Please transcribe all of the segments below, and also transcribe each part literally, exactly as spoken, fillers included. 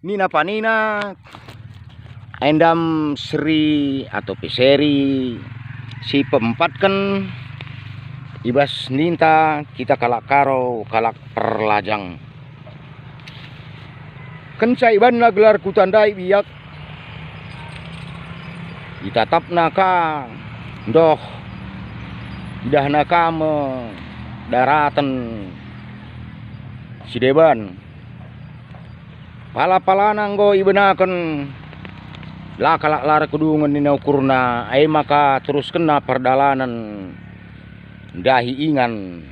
Nina panina, endam seri atau pe seri si peempatken i bas ninta kita kalak Karo, kalak Perlajang. Kenca ibanna gelar kuta ndai biak, itatapna ka ndoh, idahna ka me daraten si deban. Pala-palana enggo ibenaken, la kalak la erkedungen nina ukurna, e maka teruskenna perdalanen ndahi ingan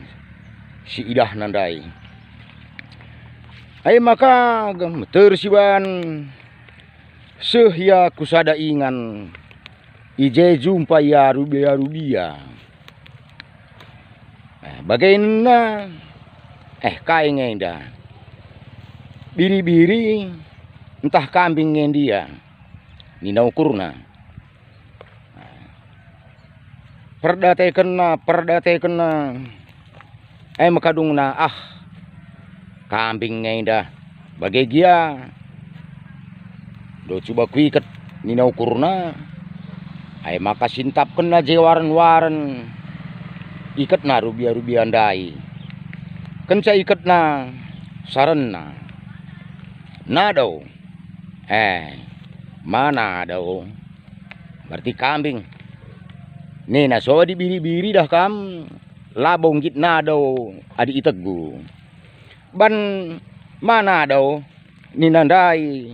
si idahna ndai. E maka meter si ban, seh ia ku sada ingan, i je jumpa ia rubia-rubia. Eh, bage nina, "Eh, kai nge enda? Biri-biri ntah kambing nge ndia?" nina ukurna. Perdatekenna, perdatekenna. E maka dungna, "Ah, kambing nge enda, bage gia. Do cuba kuiket," nina ukurna. E maka sintapkenna je waren-waren, iketna rubia-rubia ndai. Kenca iketna, sarenna, "Nado." "Eh, ma nado? Berarti kambing." Nina, "So adi biri-biri dah kam, labo nggit nado adi itegu." "Ban ma nado?" nina ndai.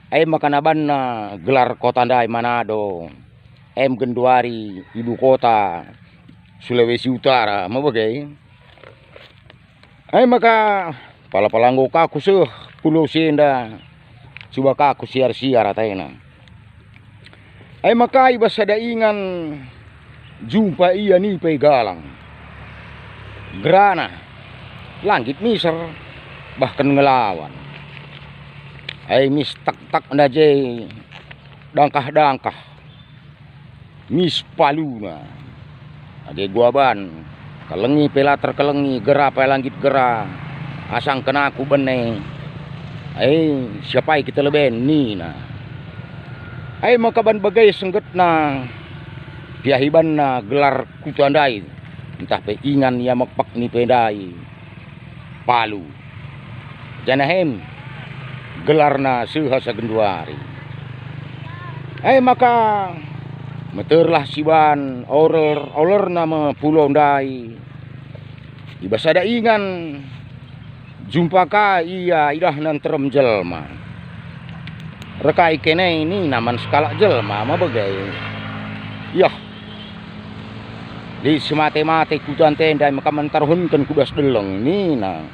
E maka nabanna gelar kota ndai Manado. Em genduari ibu kota Sulawesi Utara, mebege. E maka pala-pala enggo ka ku seh pulau si enda, cuba ka kusiar-siar atena. E maka i bas sada ingan jumpa ia nipe galang. Gerana, la nggit miser, bahken ngelawan. E mis tak-tak ndaje dangkah-dangkah. Mis paluna. Age guaban, kelengi pe la terkelengi, gera pe la nggit gera, asangken aku bene. E, siapai kita leben, nina. E maka ban bage senggetna, piahi banna gelar kuta ndai, ntah pe ingan ia mekpek nipe ndai. Palu. Janah em gelarna seh asa genduari. E maka meterlah si ban oler-olerna me pulau ndai. I bas sada ingan jumpa ka ia idahna nterem jelma. Rekai kene nina man sekalak jelma mebege, "Yah, lit si mate-mate kuta ntenda e maka mentaruhken ku bas deleng," nina.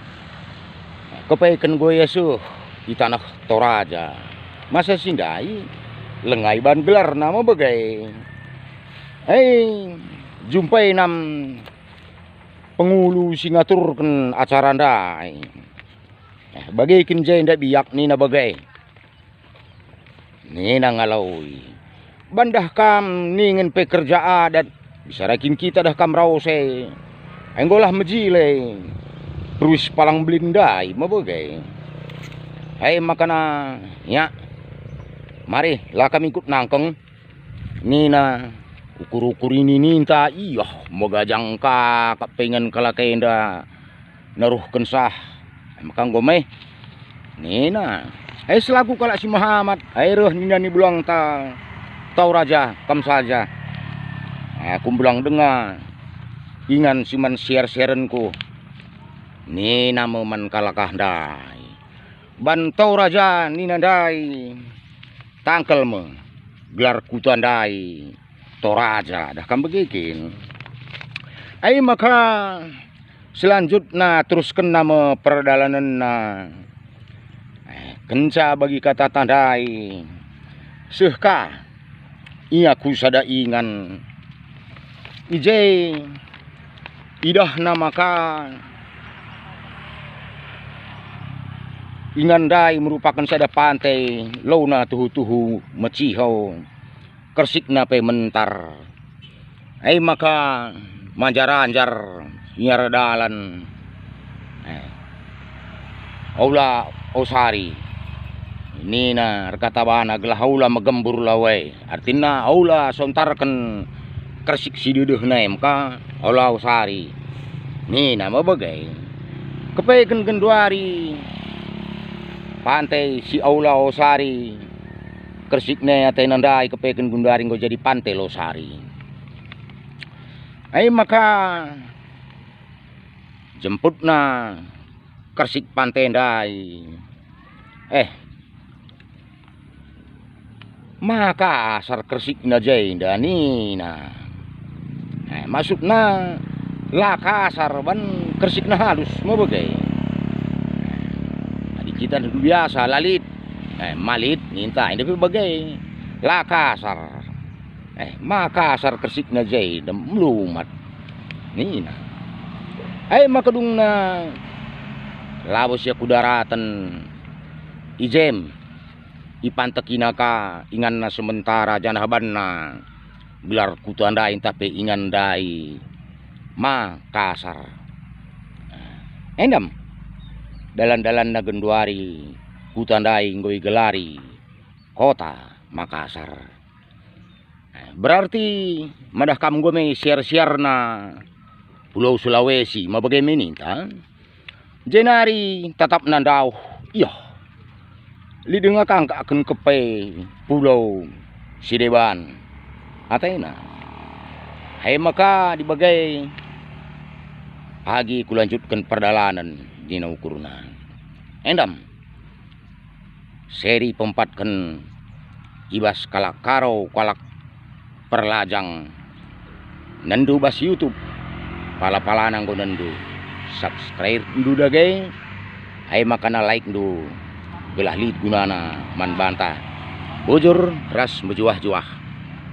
Kepeken enggo ia seh i taneh Toraja. Masa si ndai, langa iban gelarna mebege. E, jumpai nam pengulu si ngaturken acara ndai. Eh, bage kin je ndak biak nina bage. Nina ngaloi, "Ban dah kam ningen pe kerja adat, bisara kin kita dah kam rawose. Enggolah mejile, peruis palang belin ndai mebege." E makana, "Yak, mari la kam ikut nangkeng," nina. Ukur-ukur ini ninta, "Iyah, megajang ka kap pengen kalak enda." Neruhken sah. E maka enggo me nina, "E selaku kalak si mehamat, e reh nina ni bulangta, 'Tau raja, kam saja. Aku mbelang denga ingan si man siar-siarenku," nina me man kalak ah ndai. Ban tau raja nina ndai, tangkel me gelar kuta ndai. Toraja, dah kam bege kin. E maka selanjutna teruskenna me perdalanenna. Eh, kenca bagi kata tandai, seh ka ia ku sada ingan. I je idahna maka ingan ndai merupaken sada pante, lona tuhu-tuhu meciho. Kersikna pe mentar. E maka manjar-anjar ngiar dalan. Eh. Aula osari. Nina erkata bana gelah aula megembur lau e, artina aula sontarken kersik si dedehna e maka aula osari. Nina me bage, kepeken genduari pante si aula osari, kersikna e atena ndai kepeken genduari enggo jadi pante losari. E maka jemputna kersik pante ndai. Eh, ma kasar kersikna jenda nina. Eh, maksudna la kasar ban kersikna halus me bage. Adi kita biasa la lit. Eh, ma lit ninta enda pe bage. La kasar. Eh, ma kasar kersikna jenda melumat. Nina. Ai maka dungna labo sia ku daraten i jem, ipantekina ka inganna sementara janah banna gelar kuta ndai ntah pe ingan ndai ma kasar. Endam, dalan-dalanna genduari kuta ndai enggo igelari Kota Makassar. Berarti madah kam enggo me siar-siarna Pulau Sulawesi, ma bage me ninta? Jenari tatapna ndauh, iyoh. Lit denga ka engkaken kepe pulau si deban atena. Ai maka adi bage pagi kulanjutken perdalanen nina ukurna. Endam. Seri pempatken i bas kalak Karo, kalak Perlajang nendu bas YouTube. Pala-palana enggo nendu. Subscribe ndu dage, ai makana like ndu, gelah lit gunana man banta. Bujur ras mejuah-juah.